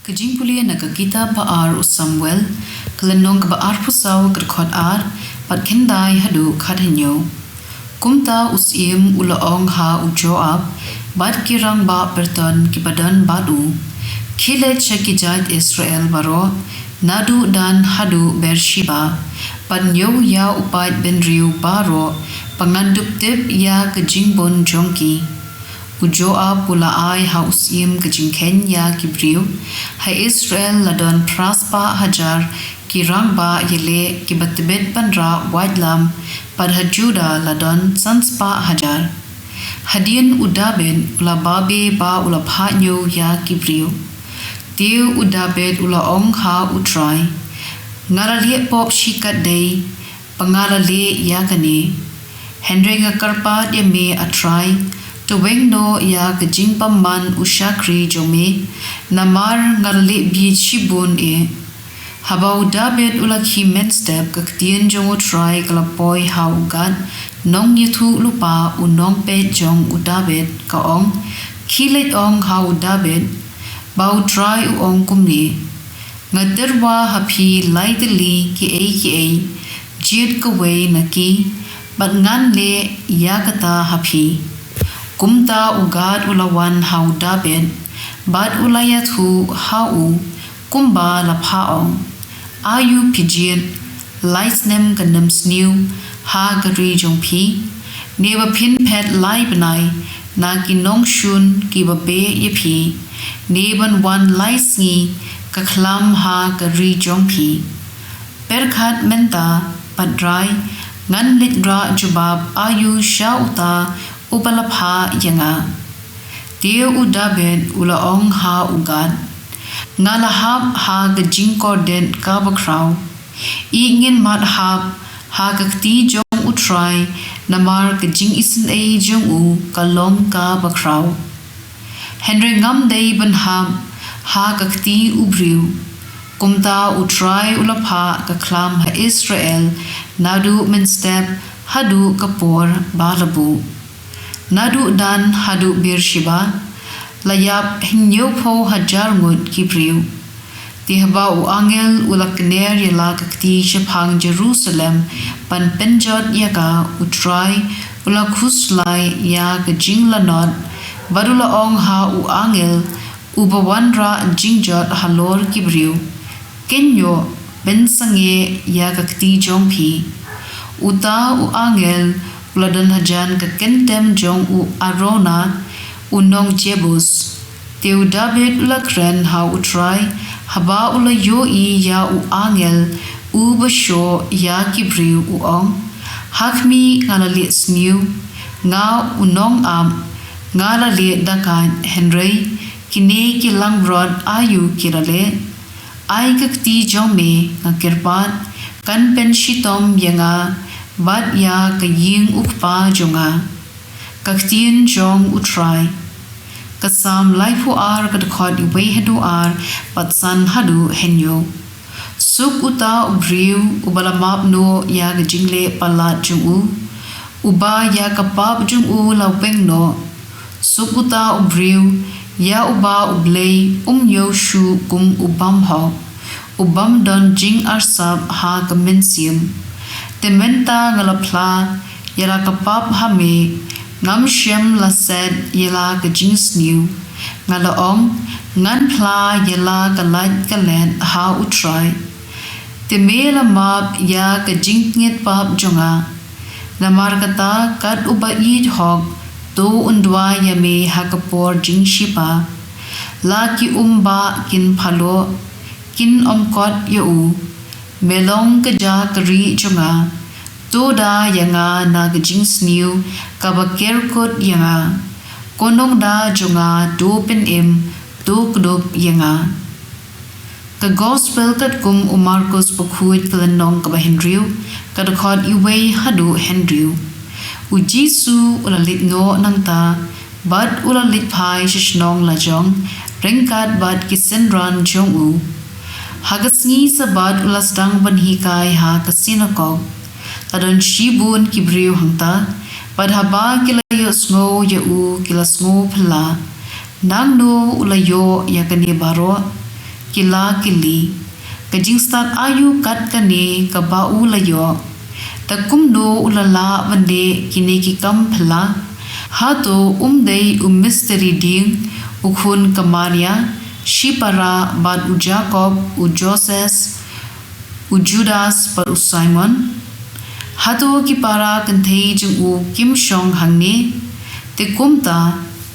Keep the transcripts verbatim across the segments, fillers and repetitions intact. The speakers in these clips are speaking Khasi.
Ka jingpule na ka kitab ba ar u Samuel, ka lynnong kaba arphew saw, ka dkhot ar, bad khyndai haduh khathynñiew. Kumta u syiem u la ong ha u Joab bad ki rangbah pyrton kiba don bad u, Khie leit sha ki jait Israel baroh, naduh Dan haduh Beersheba, ban ñiew ïa u paid bynriew baroh, ba ngan dup tip ïa ka jingbun jong ki. U Joab u la ai ha u syiem ka jingkheiñ ïa ki briew ha Israel la don phra spah hajar ki rangbah ïaleh kiba tbit ban rah waitlam, bad ha Juda la don san spah hajar. Hadien u Dabid u la babe ba u la phah ñiew ïa ki briew. Te u Dabid u la ong ha u Trai, Nga la leh pop shi katdei ba nga la leh ïa kane. Hynrei nga kyrpad ïa me, A Trai, to weng noh ïa ka jingbymman u shakri jong me, namar nga la leh bieit shibun eh. Haba u Dabid u la khie mynstep, ka ktien jong u Trai ka la poi ha u Gad, nongïathuhlypa, u nongpeit jong u Dabid, ka ong, Khie leit ong ha u Dabid ba u Trai u ong kumne, Nga tyrwa ha phi lai tylli kiei kiei, jied kawei na ki, bad ngan leh ïa kata ha phi. Kumta u Gad u la wan ha u Dabid, bad u la ïathuh ha u kumba la phah ong, Aïu phi jied lai snem ka nymsniew ha ka ri jong phi, ne ba phin phet lai bnai na ki nongshun kiba beh ïa phi, ne ban wan lai sngi ka khlam ha ka ri jong phi? Pyrkhat mynta bad rai, ngan leit rah jubab aïu sha uta uba la phah ïa nga. Te u Dabid u la ong ha u Gad, Nga la hap ha ka jingkordit kaba khraw. Ïeit, ngin mat hap ha ka kti jong u Trai, namar ka jingisynei jong u ka long kaba khraw. Hynrei ngam dei ban hap ha ka kti u briew. Kumta u Trai u la phah ka khlam ha Israel naduh mynstep haduh ka por ba la buh. Naduh Dan haduh Beersheba la ïap hynñiewphew hajar ngut ki briew. Te haba u angel u la kner ïa la ka kti shaphang Jerusalem ban pynjot ïa ka, u Trai u la khuslai ïa ka jinglanot, bad u la ong ha u angel uba wanrah jingjot halor ki briew, Kynjoh, pynsangeh ïa ka kti jong phi. Uta u angel u la don hajan ka kyntem jong u Araunah u nong Jebus. Te u Dabid u la kren ha u Trai haba u la ïohi ïa u angel uba shoh ïa ki briew, u ong, Ha khmih, nga la leh sniew, nga u nongap, nga la leh dakait, hynrei kine ki langbrot aïu ki la leh? Ai ka kti jong me, nga kyrpad, kan pynshitom ïa nga bad ïa ka ïing u kpa jong nga. Ka ktien jong u Trai. Ka Salm laiphew ar, ka dkhot iwei haduh ar, bad san haduh hynñiew. Suk uta u briew uba la map noh ïa ka jingleh palat jong u, uba ïa ka pap jong u la weng noh. Suk uta u briew ïa uba U Blei um ïoh shuh kum u bymhok, u bym don jingarsap ha ka mynsiem. Te mynta nga la phla ïa la ka pap ha me, ngam shym la set ïa la ka jingsniew. Nga la ong, ngan phla ïa la ka lait ka let ha u Trai. Te me la map ïa ka jingtngit pap jong nga. Namar kata, kat uba ïeit hok, to un duwai ïa me ha ka por jingshipa. La ki umbah kin phaloh, kin ym kot ïa u. Me long ka jakri jong nga. To da ïa nga na ka jingsniew kaba ker kut ïa nga. Ko Nongda jong nga, to pynim, to kdup ïa nga. Ka Gospel katkum u Markos bakhuid, ka lynnong kaba hynriew, ka dkhot iwei haduh hynriew. U Jisu u la leit noh nangta, bad u la leit phai sha shnong lajong ryngkat bad ki synran jong u. Ha ka sngi Sabbath u la sdang ban hikai ha ka sinagog. La don shibun ki briew hangta, bad haba ki la ïohsngew ïa u, ki la sngew phylla, Nangno u la ïoh ïa kane baroh? Ki la kylli, ka jingstad aïu kat kane kaba u la ïoh? Te kumno u la lah ban leh kine ki kam phylla? Hato um dei u misteri dieng, u khun ka Maria, shipara bad u Jakob, u Joses, u Judas bad u Simon? Hato ki para kynthei jong u kim shong hangne? Te kumta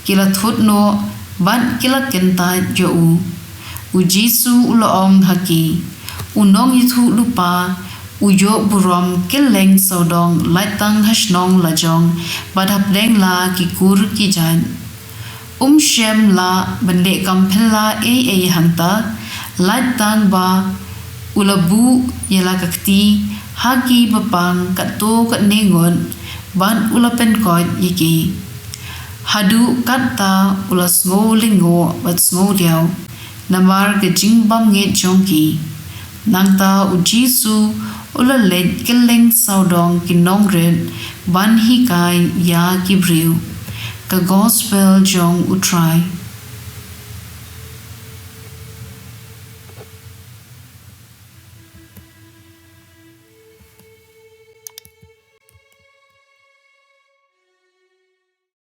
ki la thut noh bad ki la kyntait ïa u. U Jisu u la ong ha ki, u nongïathuhlypa u ïoh burom kylleng sawdong lait tang ha shnong la jong bad hapdeng la ki kur ki jait. Um shym lah ban leh kam phylla ei ei hangta, lait tang ba u la buh ïa la ka kti ha ki ba pang katto katne ngut bad u la pynkoit ïa ki. Haduh katta u la sngew lyngngoh bad sngew diaw namar ka jingbymngeit jong ki. Nangta u Jisu u la leit kylleng sawdong ki nongrit ban hikai ïa ki briew. Ka Gospel jong U Trai.